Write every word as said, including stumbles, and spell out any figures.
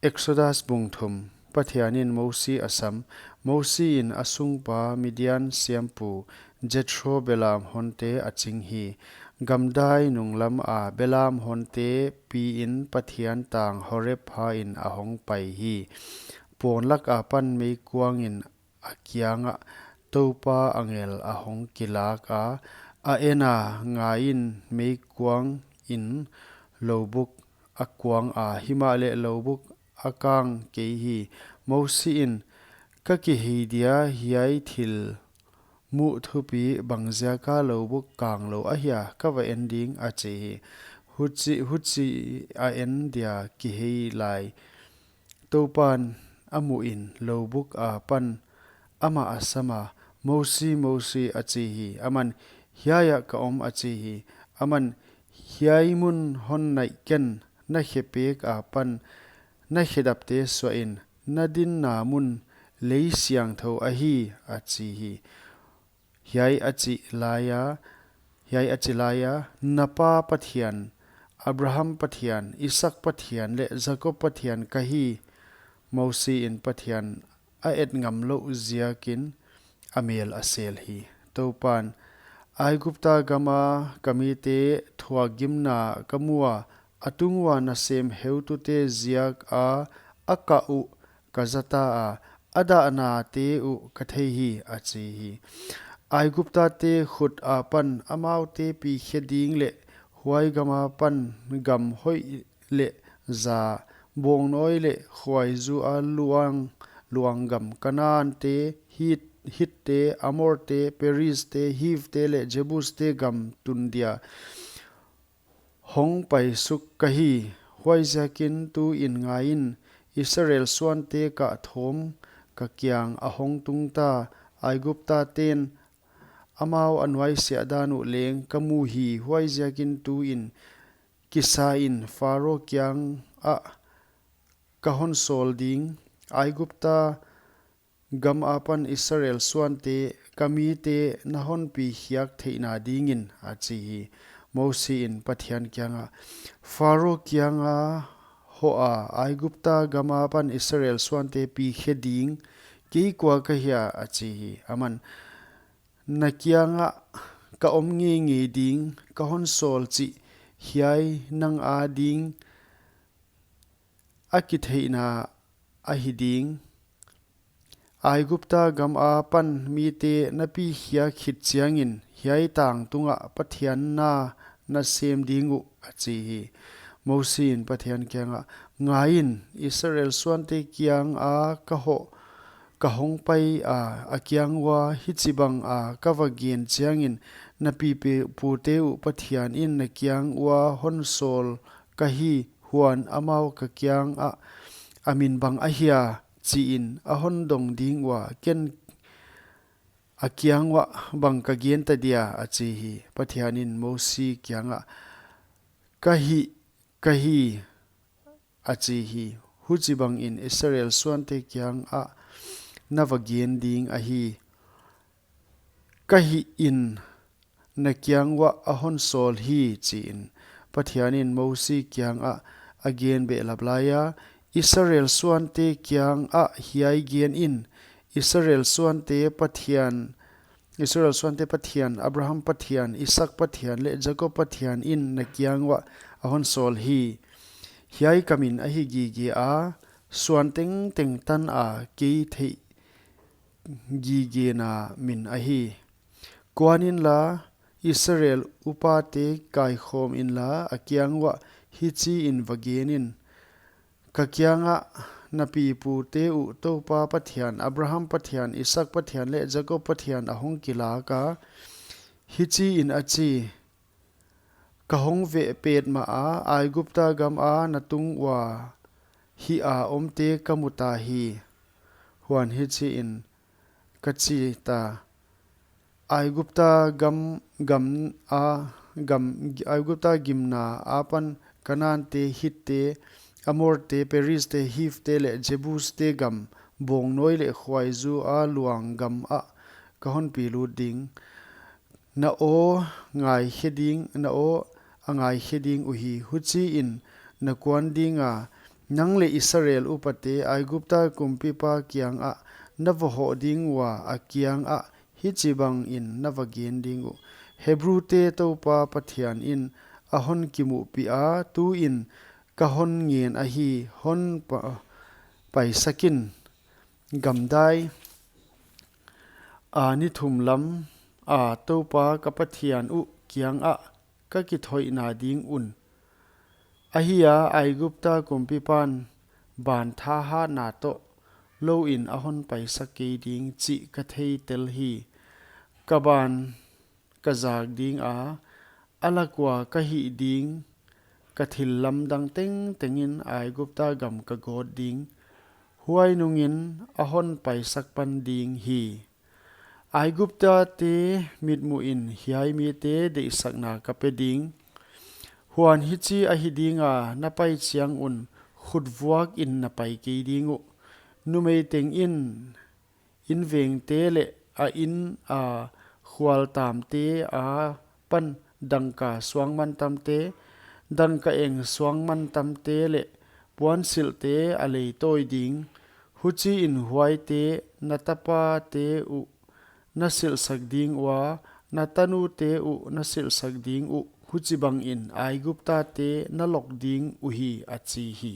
Exodus bung thum. Pathianin Mosi a sam. Mosi in a sungpa Midian siampu Jethro belam honte a ching hi. Gamdai nunglam a belam honte piin Pathian tang Horeb pha in a hong pai hi. Pawn lak apan meikuang in a kiangah Toupa angel a hong kilak a, a en a, ngaiin meikuang in lobuk a kuang a, himahleh lobuk a kang kei hi. Mosi in, ka kihei dia hiai thil muh thupi bangziaka lobuk kang lou ahia, ka va en ding, a chi hi. Huchi, huchi a en dia kihei lai Toupan a muhin lobuk apan amah a sam a, Mosi, Mosi, a chi hi. Aman, hiai ah ka om, a chi hi. Aman, hiai mun hon naih ken, na khe pek apan na khe dapte suahin, na dinna mun lei siangthou ahi, a chi hi. Hiai a chih laia, hiai a chih laia, na pa Pathian, Abraham Pathian, Isak Pathian leh Jakob Pathian ka hi. Mosi in Pathian a et ngam louh ziakin a mel a sel hi. Toupan, Aigupta gama ka mite thuakgimna ka mu a, a tung ua nasem heutute ziak a, a kah uh ka zata a, a dahnate uh ka thei hi, a chi hi. Aiguptate khut apan amaute pi khe ding leh huai gama pan gam hoih leh za, bawngnawi leh khuaizu a luang, luang gam Kanaante, Hit, Hitte, Amorte, Perizte, Hivte leh Jebuste gam tun dia hong paisuk ka hi. Huaiziakin tuin ngaiin, Israel suante kah thawm ka kiang a hong tungta, Aiguptaten amau a nuaisiah dan uh leng ka mu hi. Huaiziakin tuin kisain Pharo kiangah ka hon sawl ding, Aigupta gam apan Israel suante ka mite na hon pi khiak theihna dingin, a chi hi. Mosi in Pathian kiangah, Pharo kianga hoh a, Aigupta gam apan Israel suante pi khe ding, kei kua ka hia, a chi hi. Aman, na kiangah ka om ngeingei ding, ka hon sawl chih hiai nang a ding a kitheihna ahi ding. Aigupta gam apan mite na pi khiak khit chiangin hiai tang tungah Pathian na na sem ding uh, a chi hi. Mosi in Pathian kiangah, ngaiin, Israel suante kianga ka hoh, ka hong pai a, a kiang ua hichibang a ka va gen chiangin, na pi pe, pute uh Pathian in na kiang ua hon sawl ka hi, huan amau ka kiangah, a min bang ahia, chiin a hon dong ding ua, ken a kiang uah bang ka gen ta dia, a chi hi. Pathian in Mosi kiangah, ka hi, ka hi, a chi hi. Huchibangin Israel suante kiangah na va gen ding ahi. Ka hih in na kiang uah a hon sawl hi, chiin Pathian in Mosi kiangah a gen behlap laia, Israel suante kiangah hiai gen in, Israel suante Pathian, Israel suante Pathian, Abraham Pathian, Isak Pathian leh Jakob Pathian in na kiang uah a hon sawl hi. Hiai ka min ahi gige a, suan tengteng tan a kei theih gigena min ahi. Kuan inla, Israel upate kaikhawm inla, a kiang uah hichiin va gen in, ka kiangah na pipute uh Toupa Pathian, Abraham Pathian, Isak Pathian leh Jakob Pathian a hong kilak a, hichiin a chi, ka hong veh petmah a, Aigupta gam a na tung ua hih a omte ka mu ta hi. Huan hichiin ka chi ta, Aigupta gam, gam a, gam, Aigupta gimna apan Kanaante, Hitte, Amorte, Perizte, Hivte leh Jebuste gam, bawngnawi leh khuaizu a luang gam ah ka hon pi lut ding. Na aw ngaikhe ding, na aw a ngaikhe ding uhi, huchiin na kuan dinga, Nang leh Israel upate Aigupta kumpipa kiangah na va hoh ding ua, a kiangah hichibangin na va gen ding uh: Hebrute Toupa Pathianin a hon kimuhpih a, tuin ka hon ngen ahi: Hon pa- paisak in. Gamdai a ni thum lama Toupa ka Pathian uh kiangah ka kithoihna ding un ahi a, Aigupta kumpipan ban thahatna toh louin a hon paisak kei ding chih ka theitel hi. Ka ban ka zak dinga, a lak ua ka hih ding ka thillamdang tengtengin Aigupta gam ka gawt ding. Huai nungin a hon paisak pan ding hi. Aiguptate mitmuhin hiai mite deihsakna ka pe ding. Huan hichi ahi dinga, na pai chiang un khutvuakin na pai kei ding uh. Numei tengin invengte leh a ina khualtamte apan dangka suangmantamte, dangkaeng suangmantamte leh puansilhte a leitawi ding. Huchiin huaite na tapate uh na silhsak ding ua, na tanute uh na silhsak ding uh, huchibangin Aiguptate na lok ding uhi, a chi hi.